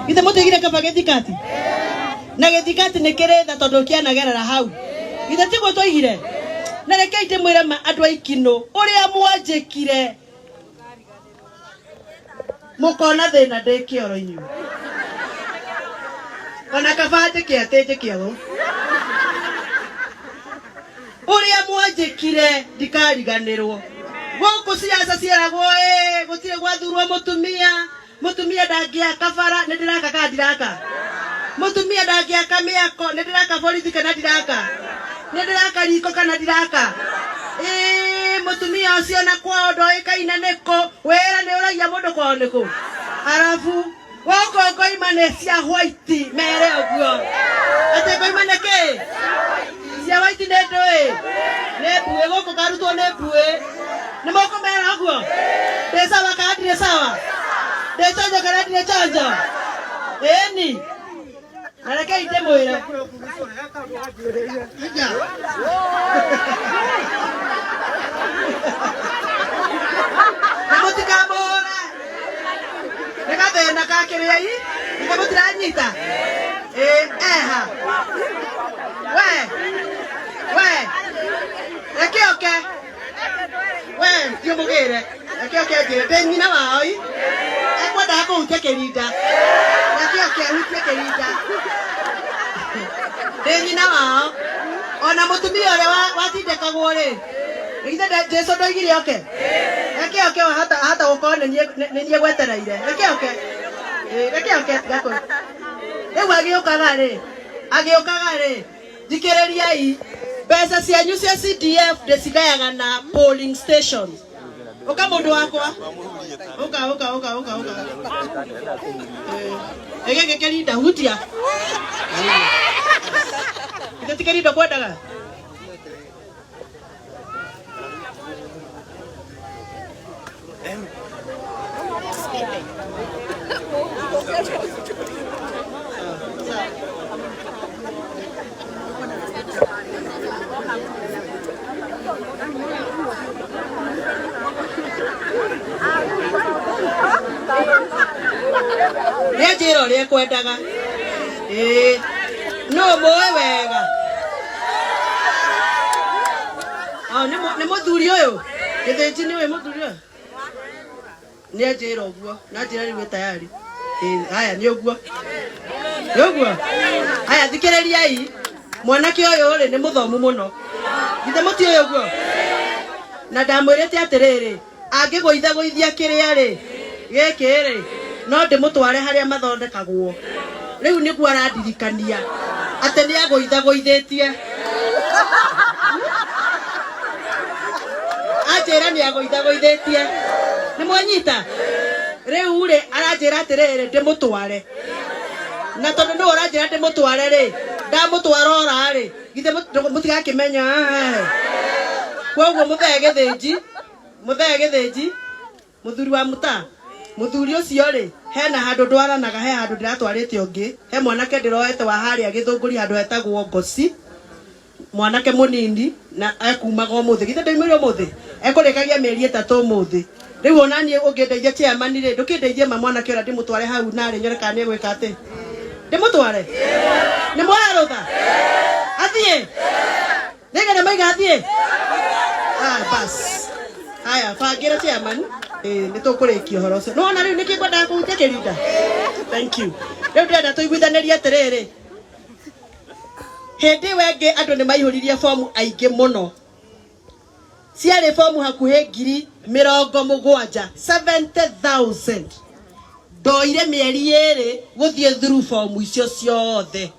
Githĩ mũtũigire kaba gĩthikati? Na gĩthikati nĩ kĩrĩ tha tondũ kĩanagerera hau. Githĩ tiguo twaigire? Na rekei ndĩmwĩre ma andũ a Ikinũ ũrĩa mwanjĩkire mũkona thĩna ndĩ kĩoro inyuĩ. Ona kaba njĩke atĩ njĩke ũũ. Ũrĩa mwanjĩkire ndikariganĩrwo. Gũkũ siasa ciĩragwo ĩ gũtirĩ gwathurwo mũtumia, mũtumia ndangĩaka bara, nĩ ndĩraka kana ndiraka? Mũtumia ndangĩaka mĩako, nĩ ndĩraka borithi kana ndiraka? Nĩ ndĩraka riko kana ndiraka? Ĩĩ mũtumia ũcio na kwao ndoĩkaine nĩkũ, wĩra nĩ ũragia mũndũ kwao nĩkũ? Arabu gũkũ ngoima nĩ cia white mere ũguo atĩ ngoima nĩ kĩ cia white nĩ ndũĩ nĩ mbuĩ gũkũ karutwo nĩ mbuĩ nĩ mũkũmera ũguo ndĩ sawa kana ndirĩ sawa ndĩ chonjo kana ndirĩ chonjo ĩni na rekei ndĩmwĩre na mũtikamũhũre nĩ gathĩna ka kĩrĩa i nĩko mũtiranyita ĩ eha we we reke oke we thiĩ mũgĩre reke oke njĩre ndĩ nyina wao i ekwendaga kũhutia kĩrinda reke oke ahutie kĩrinda ndĩ nyina wao ona mũtumia ũrĩa watindĩkagwo rĩ githĩ Jesu ndoigire oke reke oke ahota ahota gũkorwo nĩ niĩ gwetereire reke oke reke oke tiga rĩu agĩũkaga rĩ agĩũkaga rĩ thikĩrĩriai mbeca cianyu cia CDF ndĩcigayaga na polling stations ũka mũndũ wakwa ũka ũka ũka ũka ũka ĩ gĩkĩ kĩrinda hutia githĩ ti kĩrinda kwendaga Nĩ njĩra ũrĩa ekwendaga ĩĩ no mũĩ wega nĩ mũthuri ũyũ gĩthĩnji nĩ ũyũ mũthuri ũyũ nĩ anjĩra ũguo na anjĩra rĩu wĩ tayari haya nĩ ũguo nĩ ũguo haya thikĩrĩriai mwanake ũyũ rĩ nĩ mũthomu mũno githĩ mũtiũĩ ũguo na ndamwĩrĩte atĩrĩrĩ angĩgũithagũithia kĩrĩa rĩ gĩkĩ rĩ no ndĩmũtware harĩa mathondekagwo rĩu nĩguo arandirikania atĩ nĩ agũithagũithĩtie anjĩra nĩ agũithagũithĩtie nĩ mwanyita rĩu rĩ aranjĩra atĩrĩrĩ ndĩmũtware na tondũ nĩwe ũranjĩra ndĩmũtware rĩ ndamũtwara ora rĩ githĩ mũtigakĩmenya koguo mũthee gĩthĩnji mũthee gĩthĩnji Mũthuri wa mũta mũthuri ũcio rĩ hena handũ ndwaranaga he handũ ndĩratwarĩte ũngĩ he mwanake ndĩroete wa harĩa gĩthũngũri handũ hetagwo ngoci mwanake mũnini na ekumaga ũmũthĩ githĩ ndaumĩire ũmũthĩ ekũrĩkagia mĩeri ĩtatũ ũmũthĩ rĩu ona niĩ ũngĩndeithia chairman rĩ ndũkĩndeithie ma mwanake ũrĩa ndĩmũtware hau narĩ nyone kana nĩegwĩka atĩ ndĩmũtware nĩ mwoya rũtha athiĩ Nĩgetha maiga athiĩ ah bas haya bangĩra chairman ĩĩ nĩ tũkũrĩkia ũhoro ũcio nĩwona rĩu nĩkĩ ngwendaga kũhutia kĩrinda thank you rĩu ndĩrenda tũiguithanĩrie atĩrĩrĩ hĩndĩ ĩyo ĩngĩ andũ nĩ maihũririe bomu aingĩ mũno ciarĩ bomu hakuhĩ 70,000 70,000 ndoire mĩeri ĩrĩ gũthiĩ through bomu icio ciothe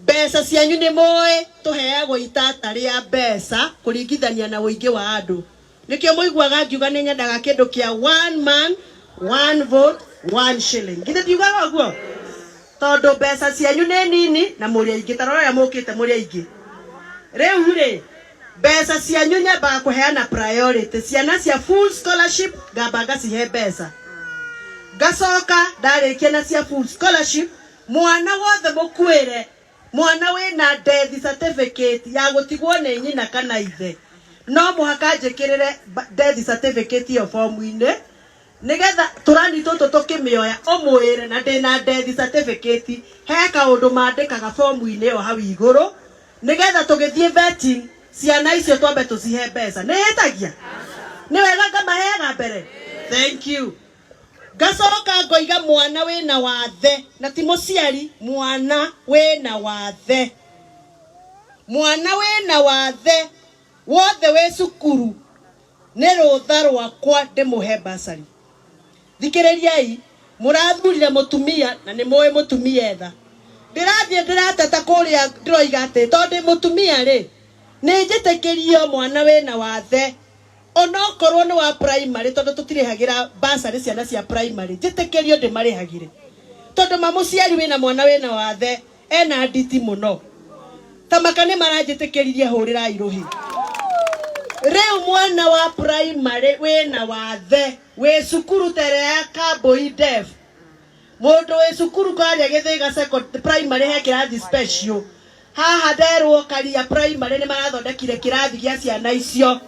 Mbeca cianyu nĩ mũĩ tũheagwo itata rĩa mbeca kũringithania na ũingĩ wa andũ. Nĩkĩo mũiguaga ngiuga nĩ nyendaga kĩndũ kĩa one man, one vote, one shilling. Githĩ ndiugaga ũguo? Tondũ mbeca cianyu nĩ nini na mũrĩ aingĩ, ta rora ũrĩa mũkĩte mũrĩ aingĩ. Rĩu rĩ, mbeca cianyu nyambaga kũheana priority. Ciana cia full scholarship ngamba ngacihe mbeca. Ngacoka ndarĩkia na cia full scholarship Mwana wothe mũkuĩre, mwana wĩna death certificate ya gũtigwo nĩ nyina kana ithe, no mũhaka njĩkĩrĩre death certificate ĩyo bomu-inĩ. Nigetha tũrani tũtũ tũkĩmĩoya ũmwĩre na ndĩna death certificate, he kaũndũ mandĩkaga fomu-inĩ ĩyo hau igũrũ, nigetha tũgĩthiĩ vetting ciana icio twambe tũcihe mbeca. Nĩ hĩtagia? Nĩ wega ngamaheaga mbere. Thank you. Ngacoka ngoiga mwana wĩna wathe, na ti mũciari, mwana wĩna wathe, mwana wĩna wathe wothe wĩ cukuru nĩ rũtha rwakwa ndĩmũhe basari. Thikĩrĩriai, mũrathurire mũtumia na nĩ mũĩ mũtumia etha. Ndĩrathiĩ ndĩrateta kũrĩa ndĩroiga atĩ tondũ ndĩ mũtumia rĩ, nĩ njĩtĩkĩrio mwana wĩna wathe onokorwo nĩ wa primary, tondũ tũtirĩhagĩra basarĩ ciana cia primary, njĩtĩkĩrio ndĩmarĩhagĩre, tondũ mamũciari wĩna mwana wĩna wathe ena nditi mũno. Tamaka nĩ maranjĩtĩkĩririe, hũrĩrai rũhĩ. Rĩu mwana wa primary wĩna wathe wĩ cukuru tere ya Kambui Deaf, mũndũ wĩ cukuru karĩa Gĩthĩga second primary he kĩrathi special haha, nderwo Karia primary nĩ marathondekire kĩrathi gĩa ciana icio.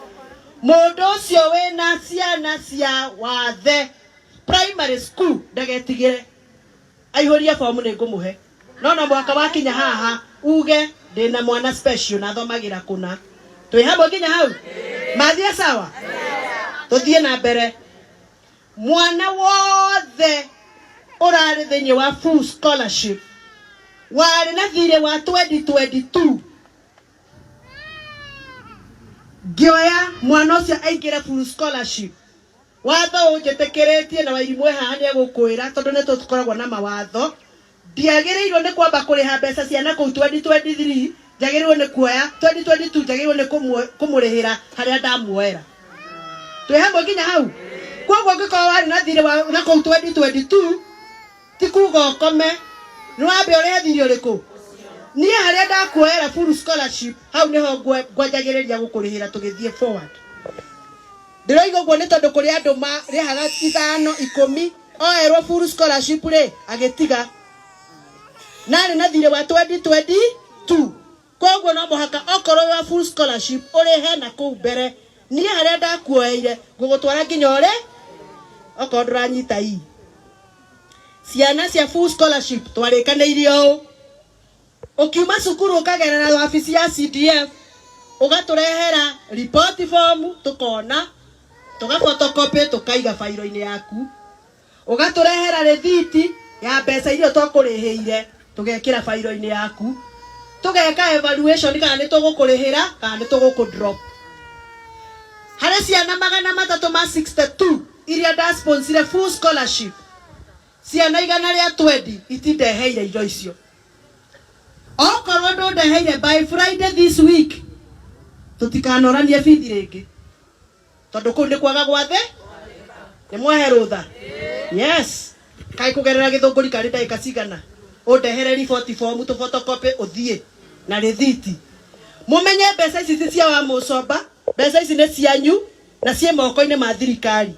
Mũndũ ũcio wĩna ciana cia wathe primary school ndagetigĩre, aihũrie bomu, nĩ ngũmũhe. No no mwaka wakinya haha uge ndĩna mwana special na thomagĩra kũna. Twĩ hamwe nginya hau? Mathiĩ sawa, tũthiĩ na mbere. Mwana wothe ũrarĩ thĩinĩ wa full scholarship warĩ na thirĩ wa 2022, ngĩoya mwana ũcio aingĩre full scholarship. Watho ũnjĩtĩkĩrĩtie na Wairimũ haha nĩ egũkwĩra, tondũ nĩ tũkoragwo na mawatho, ndiagĩrĩirwo nĩ kwamba kũrĩha mbeca ciana kũu 2023, njagĩrĩirwo nĩ kuoya 2022, njagĩrĩirwo nĩ kũmũrĩhĩra harĩa ndamuoera. Twĩ hamwe nginya hau? Koguo ũngĩkorwo warĩ na thirĩ wa na kũu 2022, ti kuga ũkome, nĩ wambe ũrĩhe thirĩ ũrĩkũ. Niĩ harĩa ndakuoera full scholarship, hau nĩho ngwanjagĩrĩria gũkũrĩhĩra tũgĩthiĩ forward. Ndĩroiga ũguo nĩ tondũ kũrĩ andũ marĩhaga 5, 10, oerwo full scholarship rĩ, agĩtiga narĩ na thirĩ wa 2022. Koguo no mũhaka okorwo wa full scholarship ũrĩhe na kũu mbere. Niĩ harĩa ndakuoeire ngũgũtwara nginya ũrĩ okorwo ndũranyita. Ii ciana cia full scholarship twarĩkanĩirie ũũ: ũkiuma cukuru ũkagerera wabici ya CDF, ũgatũrehera report form, tũkona, tũga photocopy, tũkaiga bairo-inĩ yaku. Ũgatũrehera rĩthiti ya mbeca iria twakũrĩhĩire, tũgekĩra bairo-inĩ yaku, tũgeka evaluation kana nĩ tũgũkũrĩhĩra kana nĩ tũgũkũ drop. Harĩ ciana 362 iria ndasponsire full scholarship, ciana 120 itindeheire indo icio. Okorwo ndũndeheire by Friday this week, tũtikanoranie bithi rĩngĩ, tondũ kũu nĩ kwaga gwathe. Nĩ mwahe rũtha? Yes. Kaĩ kũgerera Gĩthũngũri karĩ ndagĩka cigana? Ũndehere report form, tũ photocopy, ũthiĩ na rĩthiti. Mũmenye mbeca ici ti cia wa mũcomba, mbeca ici nĩ cianyu na ciĩ moko-inĩ ma thirikari,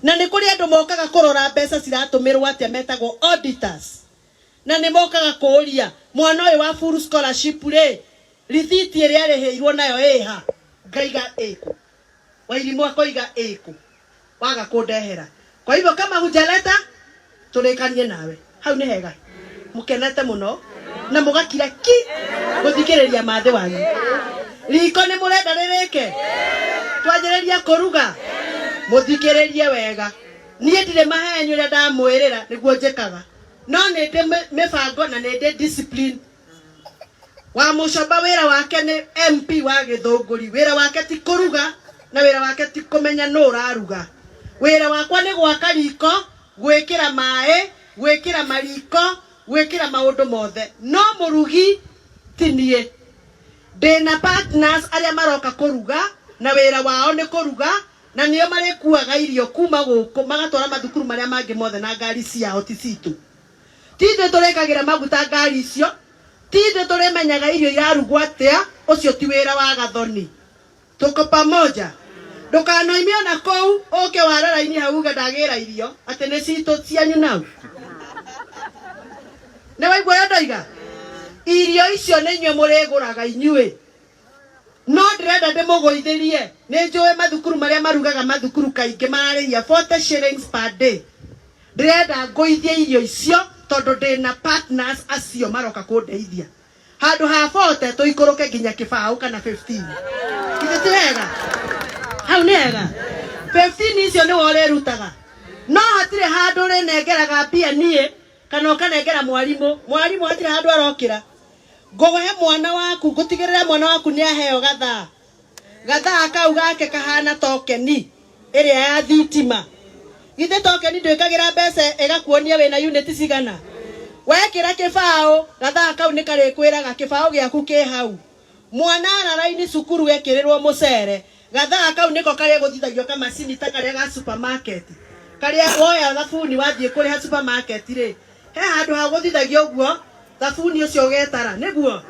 na nĩ kũrĩ andũ mokaga kũrora mbeca ciratũmĩrwo atĩa, metagwo auditors, na nĩ mokaga kũũria mwana ũyũ wa full scholarship rĩ, rithiti ĩrĩa arĩhĩirwo nayo ĩha? Ngaiga ĩkũ? Wairimũ akoiga ĩkũ? Waga kũndehera, kwa hivyo kama hujaleta, tũrĩkanie nawe hau. Nĩ hega mũkenete mũno na mũgakira ki gũthikĩrĩria mathĩ wanyu. Riko nĩ mũrenda rĩrĩke, twanjĩrĩria kũruga. Mũthikĩrĩrie wega, niĩ ndirĩ mahenyu, ũrĩa ndamwĩrĩra nĩguo njĩkaga, no nĩ ndĩ mĩbango na nĩ ndĩ discipline. Wa mũcomba wĩra wake nĩ MP wa Gĩthũngũri, wĩra wake ti kũruga na wĩra wake ti kũmenya nũ ũraruga. Wĩra wakwa nĩ gwaka riko, gwĩkĩra maĩ, gwĩkĩra mariko, gwĩkĩra maũndũ mothe, no mũrugi ti niĩ. Ndĩna partners arĩa maroka kũruga, na wĩra wao nĩ kũruga, na nĩo marĩkuaga irio kuma gũkũ magatwara mathukuru marĩa mangĩ mothe na ngari ciao, ti citũ. Ti ithuĩ tũrĩkagĩra maguta ngari icio, ti ithuĩ tũrĩmenyaga irio irarugwo atĩa, ũcio ti wĩra wa Gathoni. Tuko pamoja? Ndũkanoime ona kũu ũke ware raini hau uge ndagĩra irio atĩ nĩ citũ, cianyu nau. Nĩ waigua ũrĩa ndoiga? Irio icio nĩ inyuĩ mũrĩgũraga inyuĩ. No ndĩrenda ndĩmũgũithĩrie, nĩ njũĩ mathukuru marĩa marugaga mathukuru kaingĩ mararĩhia 40 shillings per day. Ndĩrenda ngũithie irio icio tondũ ndĩna partners acio maroka kũndeithia. Handũ ha 40 tũikũrũke nginya kĩbaũ kana 15. Githĩ ti wega? Hau nĩ hega. 15 icio nĩwe ũrĩrutaga. No hatirĩ handũ ũrĩnengeraga mbia niĩ kana ũkanengera mwarimũ. Mwarimũ hatirĩ handũ arokĩra. Ngũhe mwana waku, ngũtigĩrĩra mwana waku nĩ aheo gathaa. Gathaa kau gake kahana tokeni ĩrĩa ya thitima. Githĩ tokeni ndwĩkagĩra mbeca ĩgakuonia wĩna unit cigana? Wekĩra kĩbaũ, gathaa kau nĩ karĩkwĩraga kĩbaũ gĩaku kĩ hau. Mwana ara raini cukuru ekĩrĩrwo mũcere, gathaa kau nĩko karĩgũthithagio kamacini ta karĩa ga supermarket. Karĩa woya thabuni wathiĩ kũrĩha supermarket rĩ, he handũ hagũthithagio ũguo thabuni ũcio ũgetara, nĩguo?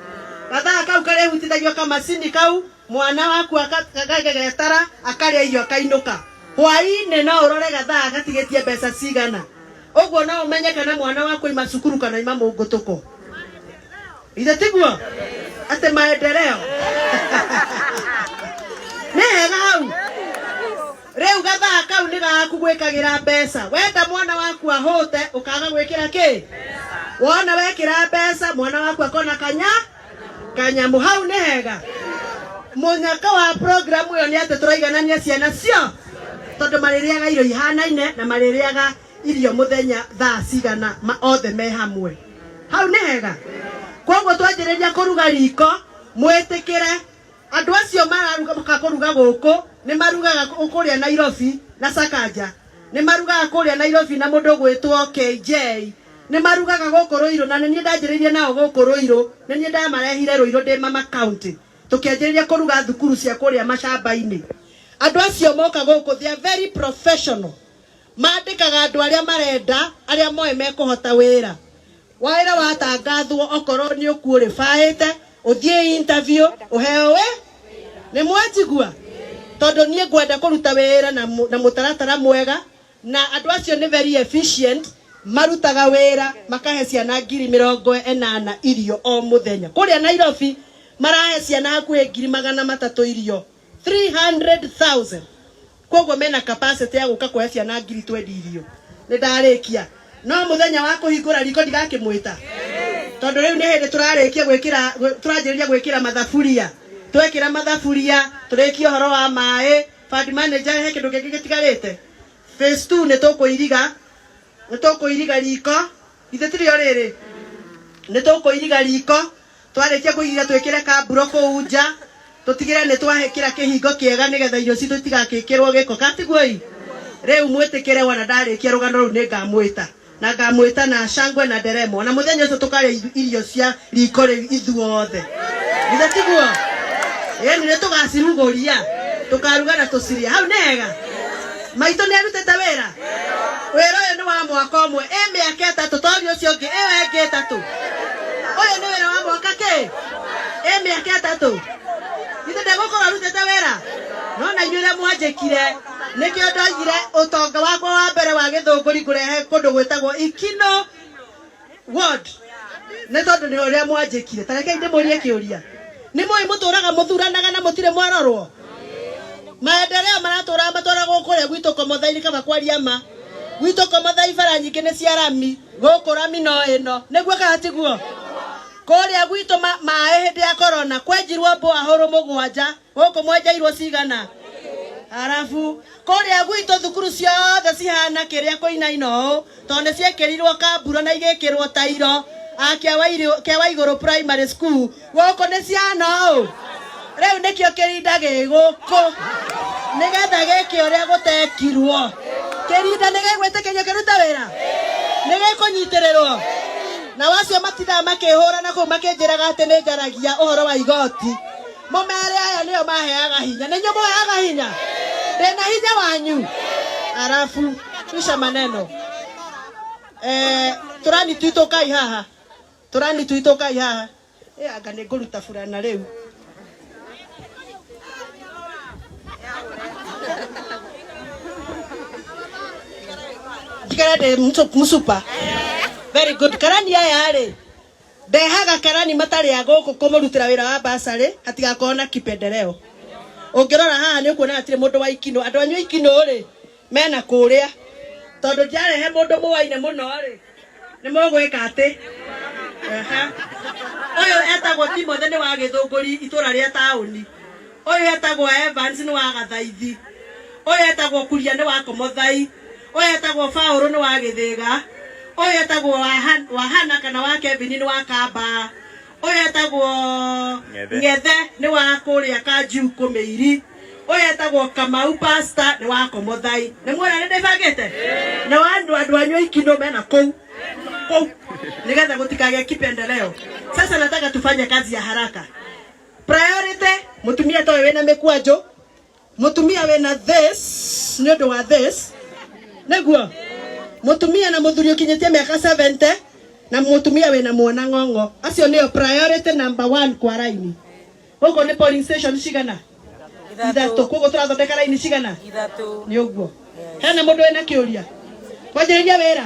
Gathaa kau karĩhutithagio kamacini kau, mwana waku agagetara, akarĩa irio akainũka. Hwaĩ-inĩ no ũrore gathaa gatigĩtie mbeca cigana. Ũguo no ũmenye kana mwana waku aima cukuru kana aima mũngũtũko. Ithe tiguo? Atĩ maendeleo. Nĩ hega hau. Rĩu gathaa kau nĩ gaku gwĩkagĩra mbeca. Wenda mwana waku ahũte ũkaga gwĩkĩra kĩ? Wona wekĩra mbeca mwana waku akona kanya kanyamũ. Hau nĩ hega. Mũnyaka wa programu ĩyo nĩ atĩ tũraiganania ciana cio tondũ marĩrĩaga irio ihanaine na marĩrĩaga irio mũthenya thaa cigana othe me hamwe. Hau nĩ hega. Koguo twanjĩrĩria kũruga riko mwĩtĩkĩre andũ acio mararuga kũruga gũkũ nĩ marugaga kũrĩa Nairobi na Sakaja, nĩ marugaga kũrĩa Nairobi na mũndũ ũgwĩtwo KJ, nĩ marugaga gũkũ Ruiru, na nĩ niĩ ndanjĩrĩirie nao gũkũ Ruiru, nĩ niĩ ndamarehire Ruiru ndĩ mama county, tũkĩanjĩrĩria kũruga thukuru cia kũrĩa macamba-inĩ. Andũ acio moka gũkũ, they are very professional, mandĩkaga andũ arĩa marenda, arĩa moĩ mekũhota wĩra. Wĩra watangathwo okorwo nĩ ũkuũrĩbaĩte ũthiĩ interview ũheo wĩ nĩ mwanjigua, tondũ niĩ ngwenda kũruta wĩra na mũtaratara mwega, na andũ acio nĩ very efficient, marutaga wĩra makahe ciana 80,000 irio o mũthenya. Kũrĩa Nairobi marahe ciana hakuhĩ 300,000 irio, 300,000. Koguo mena capacity ya gũka kũhe ciana 20,000 irio. Nĩ ndarĩkia, no mũthenya wa kũhingũra riko ndigakĩmwĩta, tondũ rĩu nĩ hĩndĩ tũrarĩkia gwĩkĩra, tũranjĩrĩria gwĩkĩra mathaburia. Twekĩra mathaburia tũrĩkie ũhoro wa maĩ. Fund manager, he kĩndũ kĩngĩ gĩtigarĩte? Phase 2 nĩ tũkũiriga, nĩ tũkũiriga riko. Ithe tirio rĩrĩ, nĩ tũkũiriga riko. Twarĩkia kũiriga twĩkĩre kamburo kũu nja, tũtigĩre nĩ twahĩkĩra kĩhingo kĩega nĩgetha irio citũ itigakĩkĩrwo gĩko, katiguo? Rĩu mwĩtĩkĩre wona ndarĩkia rũgano rũu nĩ ngamwĩta, na ngamwĩta na shangwe na nderemo, na mũthenya ũcio tũkarĩa irio cia riko rĩu ithuothe. Githĩ tiguo? Ĩni, nĩ tũgacirugũria, tũkaruga na tũcirĩe. Hau nĩ hega. Maitũ nĩ arutĩte wĩra. Wĩra ũyũ nĩ wa mwaka ũmwe, ĩ mĩaka 3, tori ũcio ũngĩ ĩyo ĩngĩ 3. Ũyũ nĩ wĩra wa mwaka kĩ ĩ mĩaka 3. Githĩ ndegũkorwo arutĩte wĩra? No na inyuĩ ũrĩa mwanjĩkire, nĩkĩo ndoigire ũtonga wakwa wa mbere wa Gĩthũngũri ngũrehe kũndũ gwĩtagwo Ikino Ward, nĩ tondũ nĩ ũrĩa mwanjĩkire. Ta rekei ndĩmũrie kĩũria, nĩ mũĩ mũtũraga mũthuranaga na mũtirĩ mwarorwo maendeleo maratũraga matwaragwo kũrĩa gwitũ Komothainĩ? Kaba kwaria ma, gwitũ Komothai bara nyingĩ nĩ cia rami, gũkũ rami no ĩno, nĩguo kana tiguo? Kũrĩa gwitũ maĩ hĩndĩ ya corona kwenjirwo mboahũrũ 7, gũkũ mwenjeirwo cigana? Arabu kũrĩa gwitũ thukuru ciothe cihana kĩrĩa kũinaina ũũ, tondũ nĩ ciekĩrirwo kamburo na igĩkĩrwo tairo. A Kĩawa Igũrũ Primary School, gũkũ nĩ ciana ũũ. Rĩu nĩkĩo kĩrinda gĩ gũkũ, nĩgetha gĩke ũrĩa gũtekirwo. Kĩrinda nĩ gĩgwĩtĩkĩrio kĩrute wĩra, nĩ gĩkũnyitĩrĩrwo. Na wacio matindaga makĩhũra na kũu makĩnjĩraga atĩ nĩ njaragia ũhoro wa igoti, mũmere aya nĩo maheaga hinya. Nĩ inyuĩ mũheaga hinya, ndĩna hinya wanyu. Arabu kwisha maneno, tũrani twitũ kai haha, tũrani twitũ kai haha. Anga nĩ ngũruta burana rĩu. Njikare ndĩ mũcupa. Very good. Karani aya rĩ, Ndehaga karani matarĩ a gũkũ kũmũrutĩra wĩra wa basarĩ hatigakorwo na kipendeleo. Ũngĩrora haha nĩ ũkuona hatirĩ mũndũ wa ikinũ. Andũ anyu a ikinũ rĩ mena kũrĩa, tondũ ndiarehe mũndũ mũwaine mũno rĩ nĩ mũgwĩka atĩ. Aha. Ũyũ etagwo Timothy nĩ wa Gĩthũngũri itũra rĩa taũni. Ũyũ etagwo Evans nĩ wa Gathaithi. Ũyũ etagwo Kuria nĩ wa Komothai. Ũyũ etagwo Paũlũ nĩ wa Gĩthĩga. Ũyũ etagwo Wahana kana wa Kevin nĩ wa Kamba. Ũyũ etagwo Ng'ethe. Ng'ethe nĩ wa kũrĩa Kanjiu Kũmĩiri. Ũyũ etagwo Kamau Pastor nĩ wa Komothai. Nĩ muona nĩ ndĩbangĩte? Na wa andũ andũ anyu aikinũ mena kũu kũu nĩgetha gũtikagĩe kipendeleo. Sasa nataka tufanye kazi ya haraka. Priority mutumia ta ũyũ wĩna mĩkwanjũ, mutumia wĩna this nĩ ũndũ wa this nĩguo mutumia na mũthuri ũkinyĩtie mĩaka 70 na mutumia wĩna mwana ng'ong'o, acio nĩo priority number 1 kwa raini. Gũkũ nĩ polling station cigana? Ithatũ. Koguo tũrathondeka raini cigana? Ithatũ. Nĩ ũguo. Hena mũndũ wĩna kĩũria? Kwanjĩrĩria wĩra.